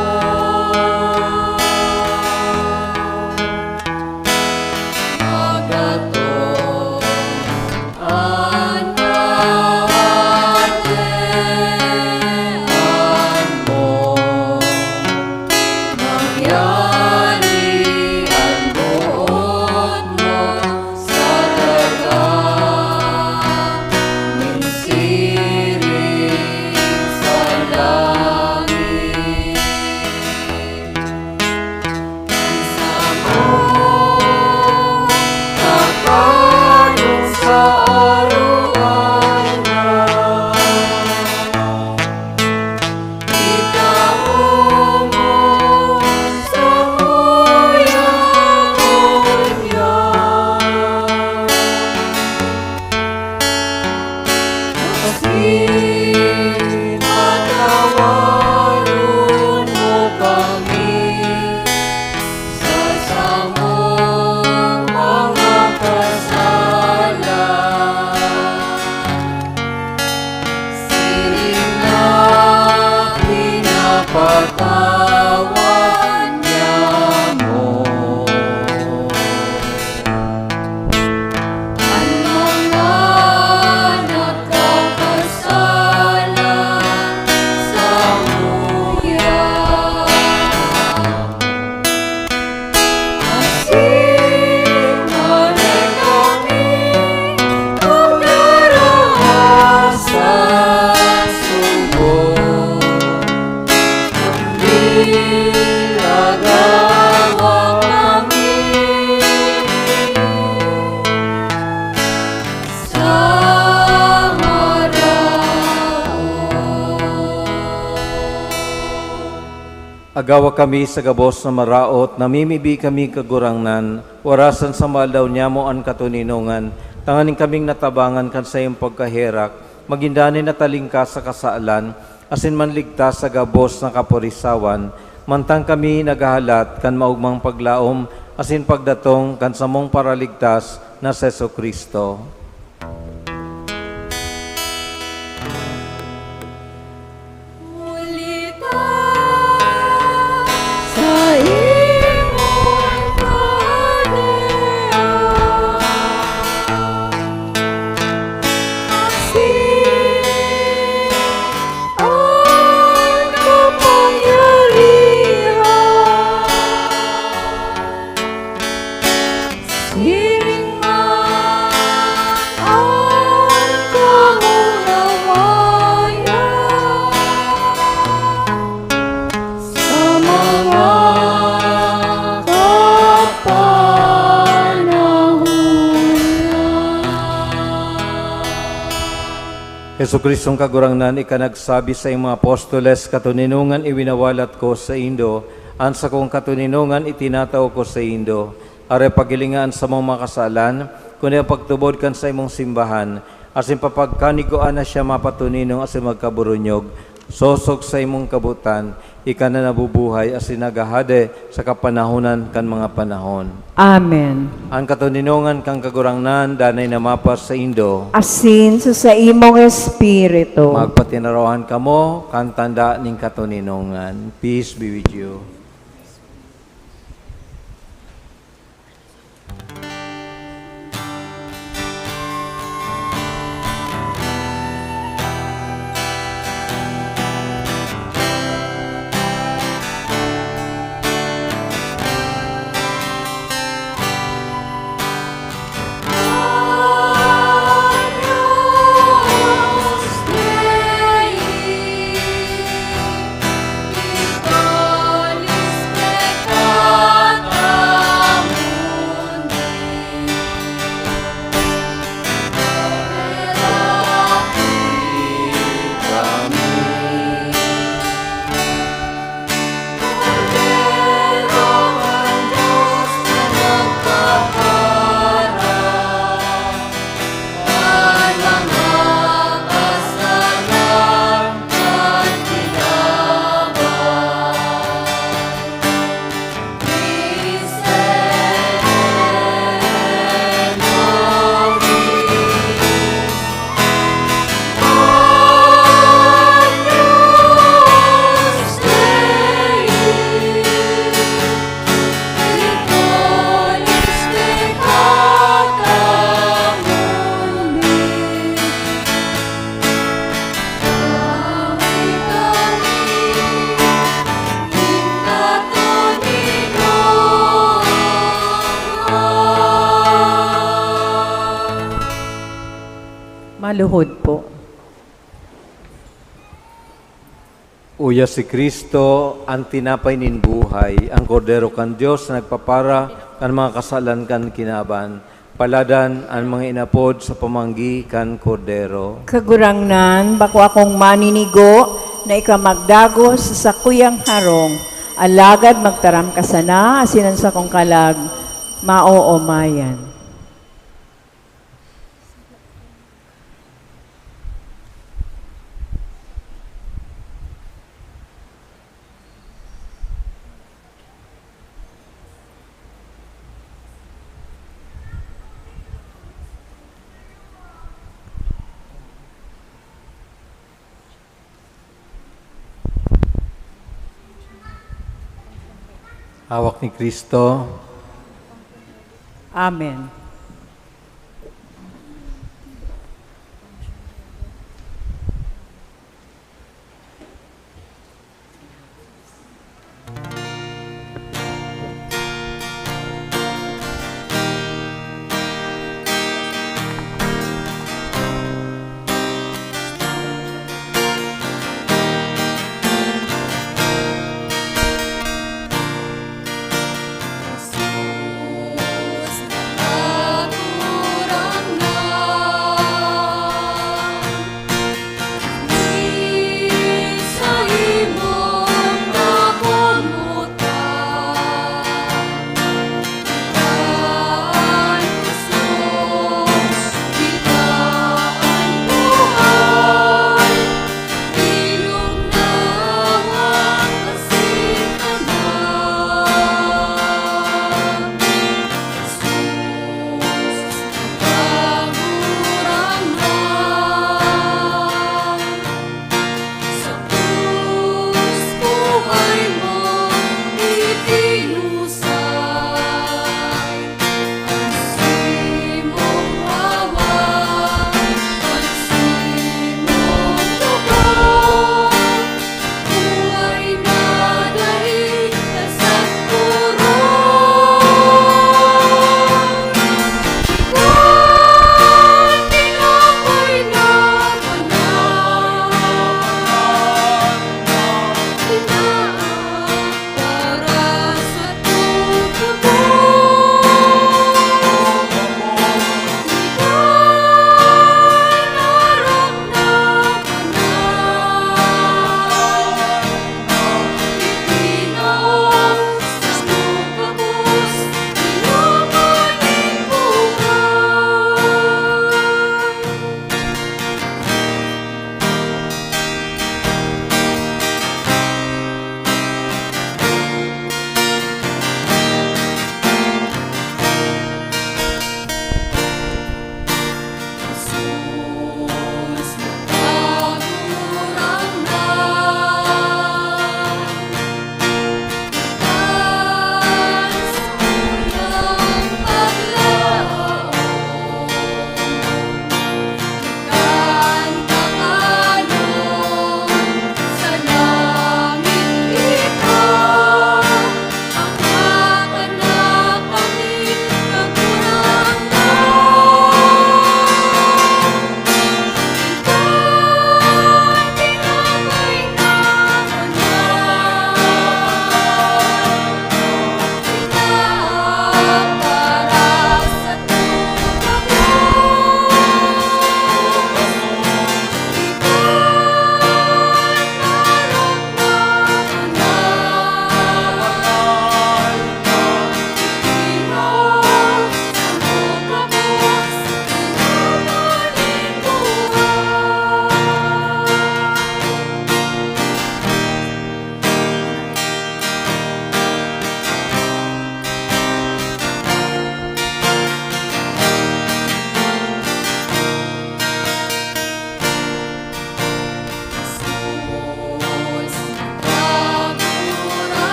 Katawan niya mo. An mga nakakasala samuya. Asin maray kami pagdara sa sugo. Ilagawa kami sa maraot. Agawa kami sa gabos na maraot, namimibi kami, Kagurangnan, warasan sa maalaw niamo an katoninongan, tanganing kaming natabangan kan saiyang pagkaherak, magin danay na talingkas sa kasalan, asin manligtas sa gabos na kapurisawan, mantang kami naghahalat kan maogmang paglaom asin pagdatong kan samong Paraligtas na si Jesu-Cristo. Huli ta sa imong kahadean, asin an kapangyarihan. Siring man an kahunawayan sa mga kapanahonan. Jesu-Cristong Kagurangnan, ika nagsabi sa imong apostoles, "Katoninongan iwinawalat ko saindo, an sakong katoninongan itinatao ko saindo." Aray paghilinga an samong mga kasalan, kundi an pagtubod kan saimong simbahan, asin papagkanigoan na siya mapatoninong asin magkaburunyog, sosog sa imong kabotan, ika na nabubuhay asin naghahade sa kapanahonan kan mga panahon. Amen. An katoninongan kan Kagurangnan danay na mapasaindo. Asin sa saimong espiritu. Magpatinarawan kamo kan tanda nin katoninongan. Peace be with you. Maluhod po. Uya si Cristo, an tinapay nin buhay, an Kordero kan Dios na nagpapara kan mga kasalan kan kinaban. Paladan an mga inapod sa pamanggi kan Kordero. Kagurangnan, bako akong maninigo na ika magdagos sa sakuyang harong, alagad magtaram ka sana asin an sakong kalag maoomayan. Hawak ni Kristo. Amen.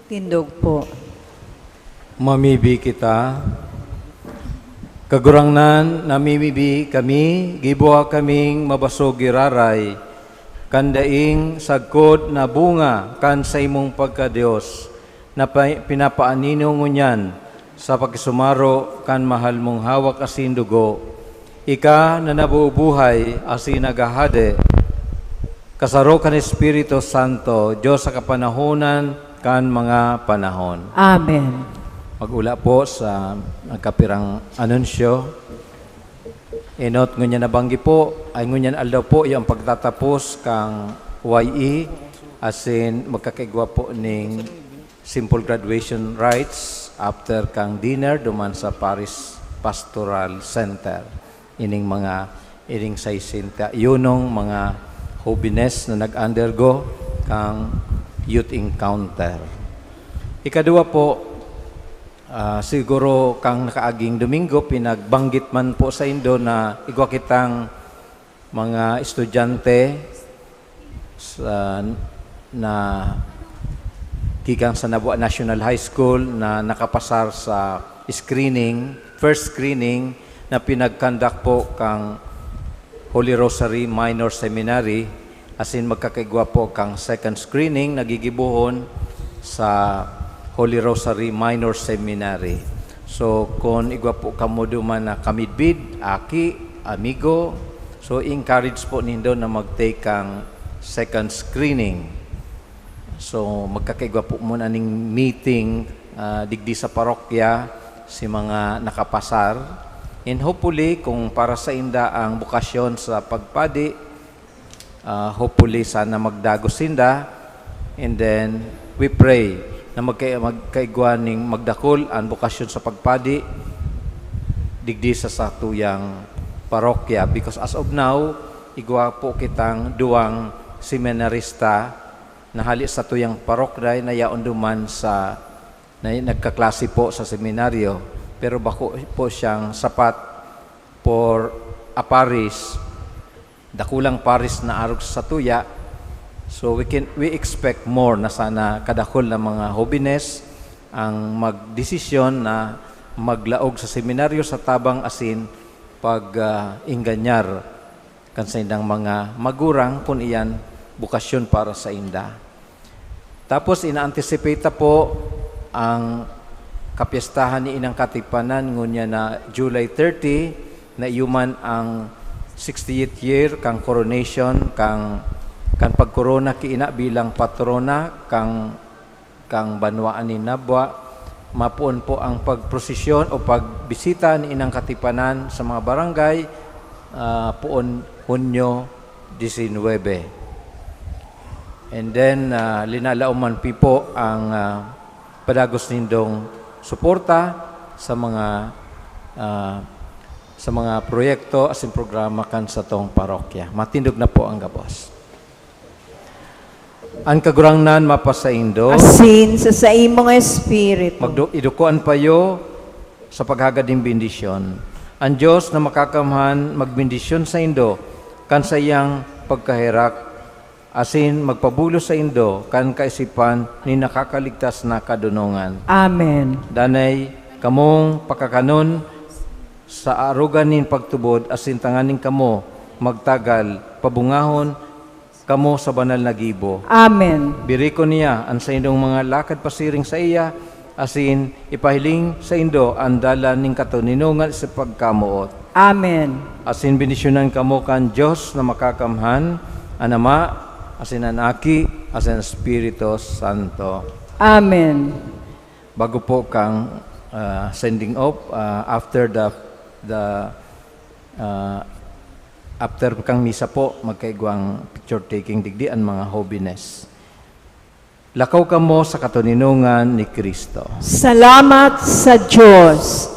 Tindog po. Mamibi kita. Kagurangnan, namimibi kami, giboha kaming mabasog giraray. kan daing sagkod na bunga kan saimong pagka-Dios, na pa-, pinapaanino ngunyan sa pakisumaro kan mahal mong hawak asin dugo. Ika na nabubuhay asin naghahade, kasaro kan Espiritu Santo, Dios sa kapanahonan kan mga panahon. Amen. Mag-ula po sa nagkapirang anunsyo. Enot ngunyan na banggi po, ay ngunyan aldaw po, iyo ang pagtatapos kang Y E, asin magkakaigwa po ning simple graduation rites after kang dinner duman sa Parish Pastoral Center. Ining mga, ining saysenta yunong mga hobines na nag-undergo kang youth encounter. Ikaduwa po, ah, siguro kang nakaaging Domingo, pinagbanggit man po saindo na igwa kitang mga estudyante sa, na gikan sa Nabua National High School na nakapasar sa screening, first screening na pinag-conduct po kang Holy Rosary Minor Seminary, asin magkakaigwa po kang second screening na gigibohon sa Holy Rosary Minor Seminary. So, kun igwa po kamo duman na kamidbid, aki, amigo, so, i-encourage po nindo na mag-take kang second screening. So, magkakaigwa po muna ning meeting, ah, digdi sa parokya, si mga nakapasar. And hopefully, kung para sainda ang bokasyon sa pagpadi, ah, hopefully, sana magdagos sinda. And then, we pray na magka-, magkaigwa ning magdakul an bokasyon sa pagpadi digdi sa satuyang parokya. Because as of now, igwa po kitang duwang seminarista na hali sa satuyang parokya na yaon duman sa, na nagkaklase po sa seminaryo, pero bako po siyang sapat for a parish, dakulang parish na arog sa satuya. So we can, we expect more na sana kadakul na mga hobines ang magdesisyon na maglaog sa seminaryo sa tabang asin pag, ah, ingganyar kan saindang mga magurang kun iyan bokasyon para sainda. Tapos, ina-anticipate ta po ang kapyestahan ni Inang Katipanan, ngunyan na July thirty, na iyo man ang sixtieth year kang coronation, kang, kan pagkorona ki Ina bilang patrona kang, kang banwaan nin Nabua. Mapoon po ang pagprosesyon o pagbisita ni Inang Katipanan sa mga barangay, ah, poon Hunyo disinwebe. And then, ah, linalaom man pi po ang, ah, padagos nindong suporta sa mga, ah, sa mga proyekto asin programa kan satong parokya. Matindog na po ang gabos. An Kagurangnan mapasaindo. Asin sa saimong espiritu. Magdu-, iduko an payo sa paghagad nin bendisyon. An Dios na makakamhan magbendisyon saindo kan saiyang pagkaherak, asin magpabulos saindo kan kaisipan nin nakakaligtas na kadonongan. Amen. Danay kamong pakakanon sa arogan nin pagtubod, asin tanganing kamo magtagal, pabungahon kamo sa banal na gibo. Amen. Birikon niya an saindong mga lakad pasiring saiya, asin ipahiling saindo an dalan nin katoninongan sa pagkamoot. Amen. Asin bendisyonan kamo kan Dios na makakamhan, an Ama, asin an Aki, asin an Espiritu Santo. Amen. Bago po kang, ah, sending off, ah, after the, the, ah, after kang misa po, magkaigwang picture taking digdi an mga hobines. Lakaw kamo sa katoninongan ni Cristo. Salamat sa Dios.